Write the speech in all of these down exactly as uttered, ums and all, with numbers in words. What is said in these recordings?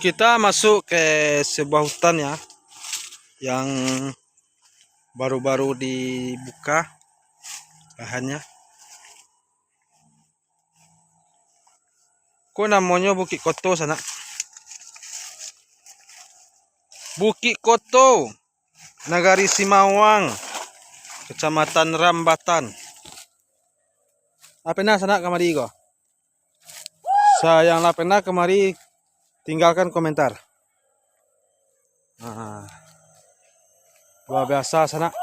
Kita masuk ke sebuah hutan ya, yang baru-baru dibuka lahannya. Ko namonyo Bukik Koto, sanak. Bukik Koto, Nagari Simawang, Kecamatan Rambatan. Lah pernah sanak kamari ko? Sa-, yang lah pernah kamari, tinggalkan komentar. Ah, luar biasa sanak.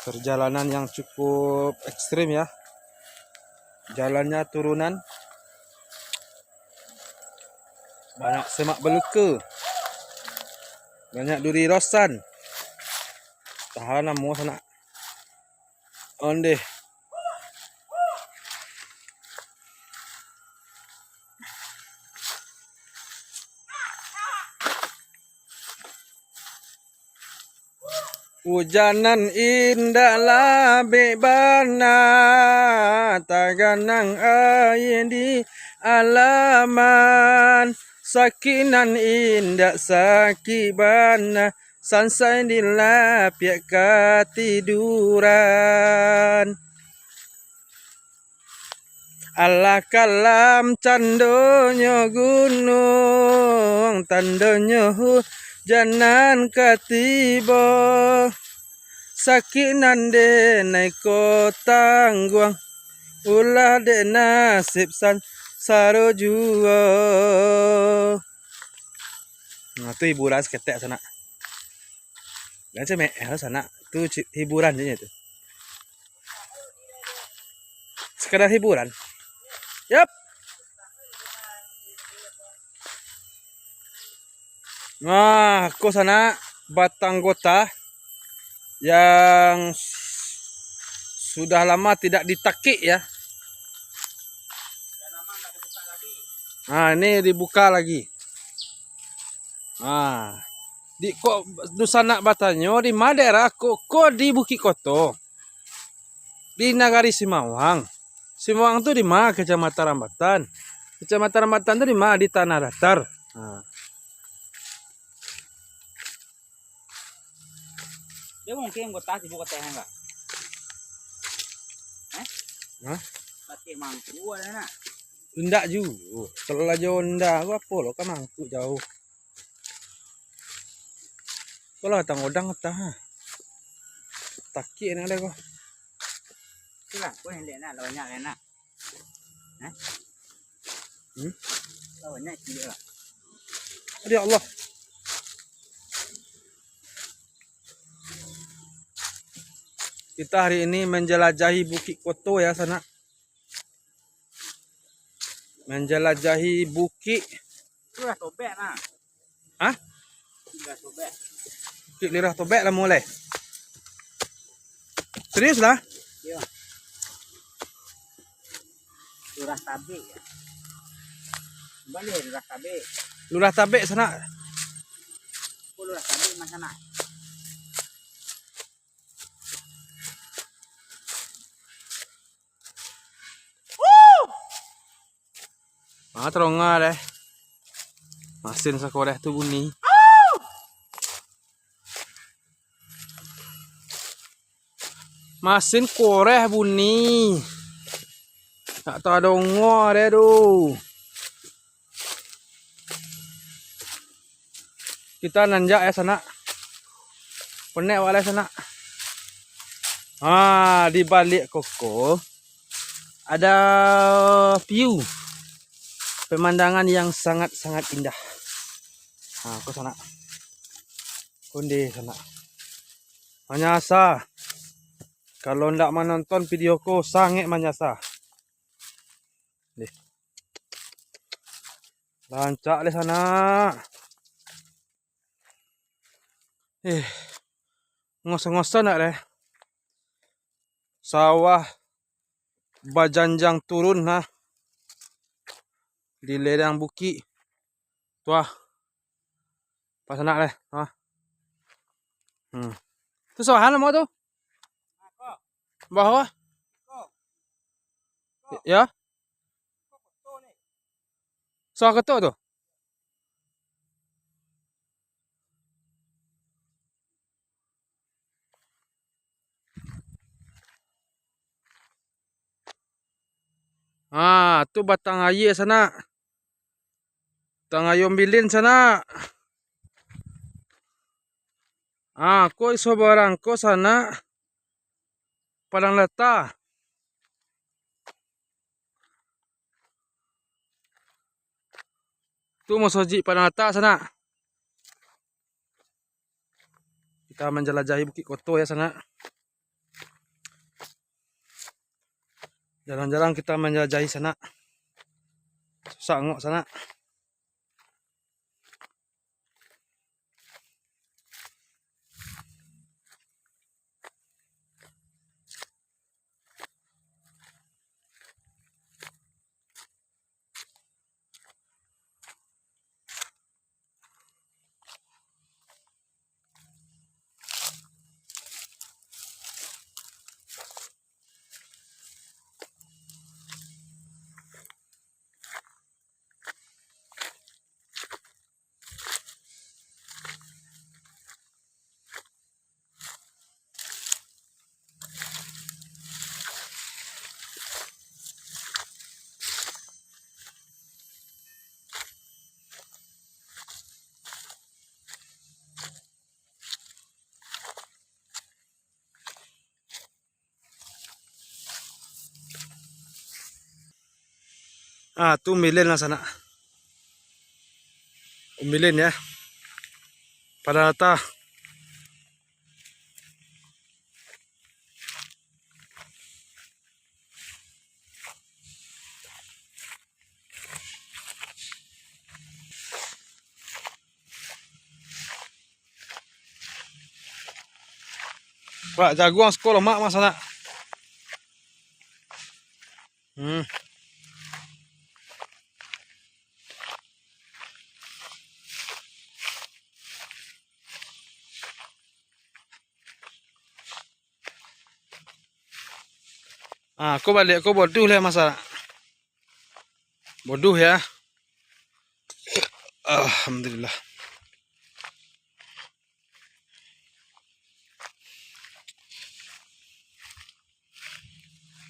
Perjalanan yang cukup ekstrim ya. Jalannya turunan. Banyak semak belukar. Banyak duri rosan. Tahan namo sanak. Ondeh. Ujan nan indak labek bana, taganang aia di alaman. Sakik nan indak sakik bana, sansai di lapiak katiduran. Alah kalam candonyo gunuang, tandonyo hujan nan ka tibo. Sakik nan denai ko tangguang, ulah dek nasib sansaro juo. Nah, tu hiburan saketek sanak. Jan cemek, eh, sanak. Tu ci-, hiburan je tu. Sekadar hiburan. Yap. Nah, ko sanak batang gotah yang s-, sudah lama tidak ditakik ya. Nah, ini dibuka lagi. Nah, di, kok dunsanak batanyo, di ma daerah ko, ko di Bukik Koto, di Nagari Simawang. Simawang tu di ma? Kecamatan Rambatan. Kecamatan Rambatan tu di ma? Di Tanah Datar. Nah. Dia mungkin gotah sibuk katanya enggak? Eh? Hah? Pakai mangkuk ada nak? Indak juo. Kalau lah jauh indak, apo lo ka mangkuk jauh. Kalau tang-odang atah, ha. Takik nak ada ko. Itulah, ko yang lihat nak, lawannya enak. Hah? Hmm? Lawannya cilik lah. Ya Allah. Kita hari ini menjelajahi Bukik Koto ya, sanak. Menjelajahi bukik. Itu lah tobek nah. Hah? Itu lah tobek. Bukik Lurah Tobek lah mulai. Serius lah? Iya. Lurah Tabek ya. Balik Lurah Tabek. Lurah Tabek sanak. Oh, Lurah Tabek mah sanak. Ah, taronga deh. Masin sakoreh tu bunyi. Masin koreh bunyi. Tak tadongo deh tu. Kita nanjak ya, sanak. Penek wak lai, sanak. Ah, di baliak koko ada view pemandangan yang sangat-sangat indah. Ah, ko sanak. Konde sanak. Manyasa. Kalau ndak manonton video ko, sangat manyasa. Deh. Rancak deh sanak. Eh, ngos-ngosan nak deh. Sawah bajanjang turun nah. Di lereng bukik. Tuah. Pas nak deh. Tuah. Hmm. Tu sawahan mau tu. Bawah. Ya. Sawah ketok tu. Ha, tu batang aia sanak. Batang aia Ombilin sanak. Ha, ko iso barangko sanak. Padang Lata. Tu masojik Padang Lata sanak. Kita manjalajahi Bukik Koto ya sanak. Jarang-jarang kita manjalajahi sanak. Susah angok sanak. Ah, tu Ombilin lah sanak. Ombilin ya. Padang Lata. Wak jaguang siko lamak mah sanak. Hmm. Ah, ko baliak ko bodoh lah masa. Bodoh ya. Alhamdulillah.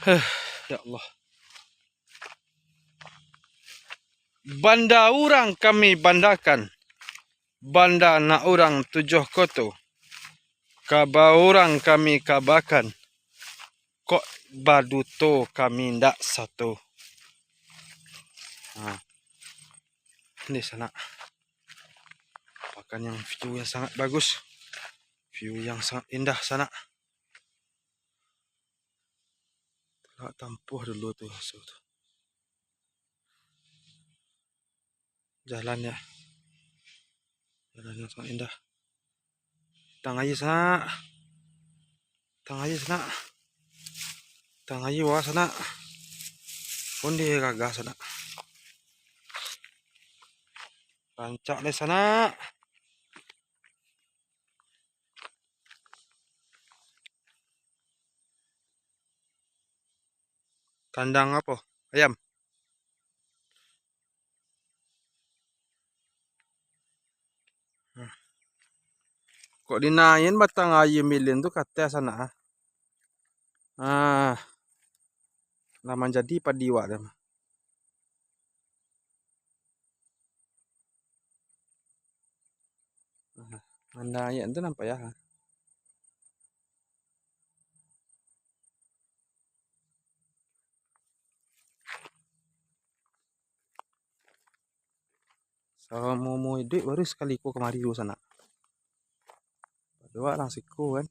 Huh, ya Allah. Banda urang kami bandakan, banda anak urang tujuah koto, kaba urang kami kabakan, kok baduto kami ndak sato. Nah, ini sanak. Pakan yang view yang sangat bagus, view yang sangat indah sanak. Tulak tampuah dulu tu, so tu. Jalan ya. Jalan yang sangat indah. Tang aia sanak. Tang aia sanak. Tang aia bawah sanak. Pun dia gagah sanak. Rancak deh sanak. Kandang apo? Ayam. Nah. Kok dinaikin batang aia Ombilin tu ka ateh sanak, ah. Ah. Lah manjadi padi wak tu. Nah, manaikin tu nampak ya. Salamo umua iduik baru sakali ko kamari ko sanak. Padoa lah siko kan.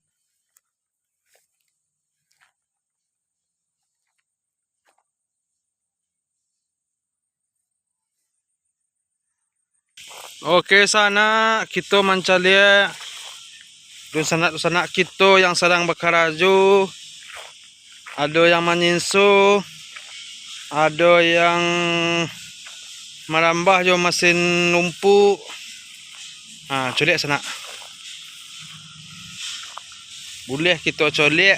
Oke, sanak, kito mancaliak dunsanak-dunsanak kito yang sadang bakarajo. Ado yang manyinso, ado yang marambah jo masin lumpuk. Ha, culik sanak. Buliah kito culik.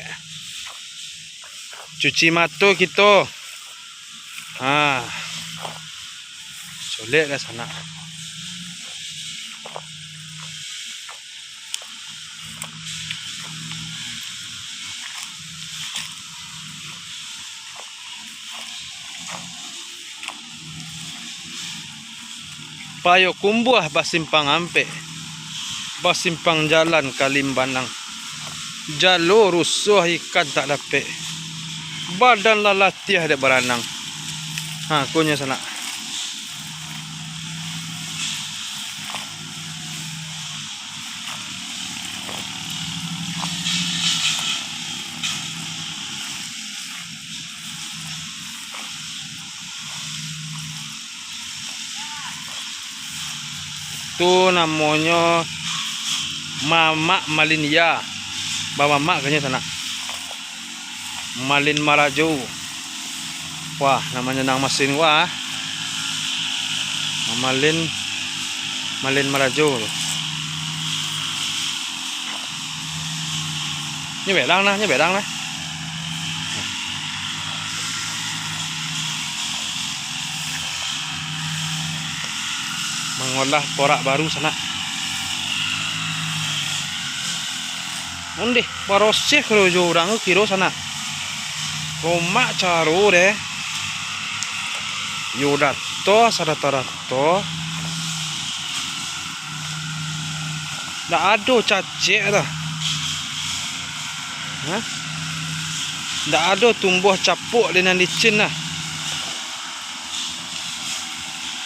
Cuci mato kito. Ha. Culik lah sanak. Payokumbuah basimpang ampek, basimpang jalan ka Limbanang. Jalo rusuah ikan tak dapek, badan lah latiah dek baranang. Ha, konyo sanak. Tu namonyo mamak malin, iya. Bamamak kanyo sanak. Malin marajo. Wah, namonyo nang masin wah. Malin, malin marajo tu. Nyo berang nah, nyo berang nah. Mangolah porak baru sanak. Ondeh, barosiah karajo urang tu kiro sanak. Lomak caro deh. Yo dato, sadato-dato. Ndak ado cacek doh. Hah? Ndak ado tumbuah capuak di nan licin nah.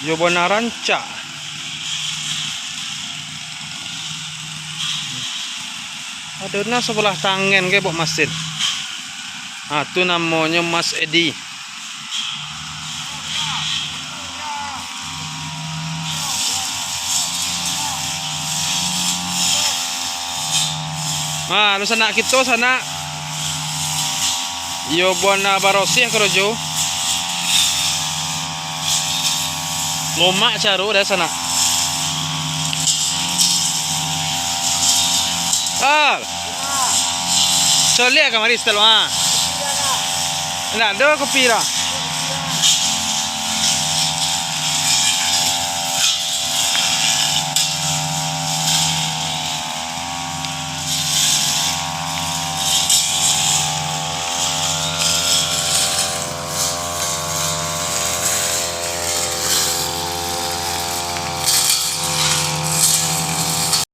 Yo bana rancak. Ado nah sabalah tangan ke bak masin. Ha, tu namonyo Mas Edi. Ha, anu sanak kito sanak. Iyo, buana barosiah karajo. Lomak caro deh sanak. Ah. Coliak kamari setel, ha. Ndak ado kopi dah.